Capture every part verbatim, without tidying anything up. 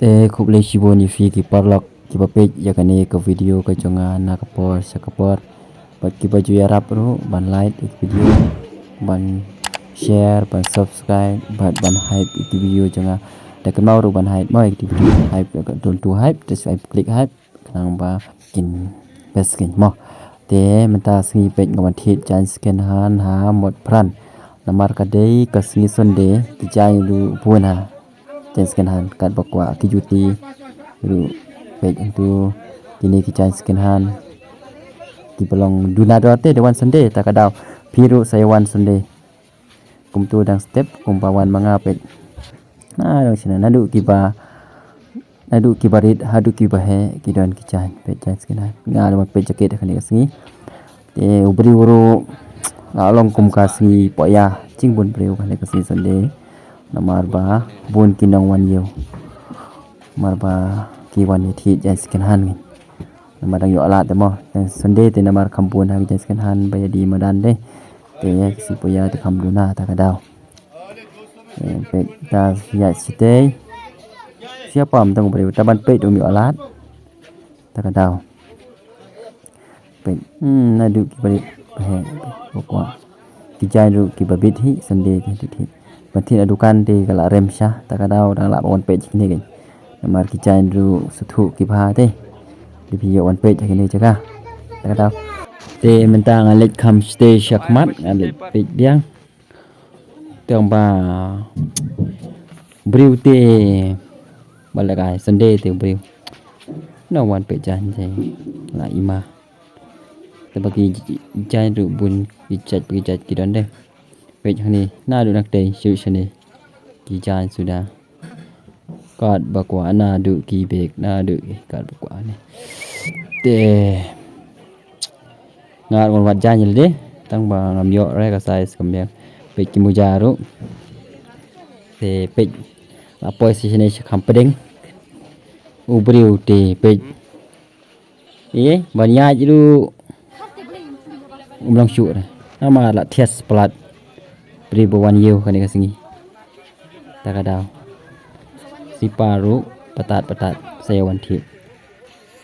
Te khublei shibun ïa phi ki paralok kiba peit ïa kane ka video ka jong nga na ka por sha ka por. Bad kiba ju ïarap ruh ban like ïa ka video, ban share, ban subscribe, bad ban hype ïa ka video jong nga. Da kynmaw ruh ban hype mo ïa ka video, hype da ka don tu hype, te swipe click hype. Khnang ba kin best kin mo. Te mynta sngi peit nga wan thied jaiñ second hand ha Motphran. Namar ka dei ka sngi Sunday, ki jaiñ ruh bun ha jaiñ second hand, kat ba kwah ki juti ruh peit hangtu, kine ki jaiñ second hand. Kiba long duna dor te da wan Sunday, ta ka daw phi ruh sa ïa wan Sunday. Kumtu dang step kumba wan ma nga peit. Na dang sina naduh kiba naduh kiba rit haduh kiba heh ki don ki jaiñ, peit jaiñ second hand. Nga la wan peit jaket ha kane ka sngi. Te u briew ruh la long kum ka sngi pohïa, jingbun briew ha kane ka sngi Sunday. Namar ba bun ki nongwan ïew. Namar ba ki wan ïa thied jaiñ second hand ngi. Namar dang ïoh lad te mo. Jaiñ Sunday te namar kham bun ha ki jaiñ second hand ba ïa die madan te. Te ïa ki sngi pohïa te kham duna, ta ka daw. Eh, peit ta ïaid shatei. Sia pam tang u briew, ta ban peit um ïoh lad. Ta ka daw. Peit, hmm, naduh kiba rit ba heh, ba kwah. Ki jaiñ ruh kiba bit hi, Sunday te bit hi. Ban thied ha dukan te ka la rem sha, ta ka daw dang lah ban wan peit kine kein. Namar ki jaiñ ruh sngewthuh kiba te. Dei phi ïoh wan peit ha kine jaka. Ta ka daw. Te mynta nga leit kham shatei shakhmat, nga leit peit biang. Tang ba briew te ba la kai Sunday te briew. Nang wan peit jaiñ te la i ma. Te ba ki jaiñ ruh bun ki jait ba ki jait ki don de. Peit hangne naduh nangtei shu shane ki jaiñ suda. Kat ba kwah naduh ki bek naduh ki kat ba kwah ne. Te nga ngan wad jaiñ lade tang ba ngam ïoh re ka size ka mbiang. Peit ki muja ruh. Te peit la poi sha shane sha kham pdeng. U briew te peit. Ïe, ban ïaid ruh um long shuh re. Namar la thias palat. Briew ba wan ïew kane ka sngi. Ta ka daw. Sipar ruh patat patat sa ïa wan thied.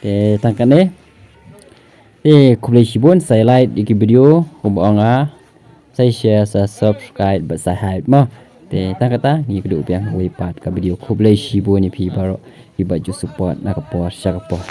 Te tang kane. Te khublei shibun sa ïa like ïa ki video kumba ong nga. Sa share, sa subscribe bad sa hype mo. Te tang kata ngi kduh biang wei pat ka video. Khublei shibun ïa phi baroh kiba ju support na ka por sha ka por.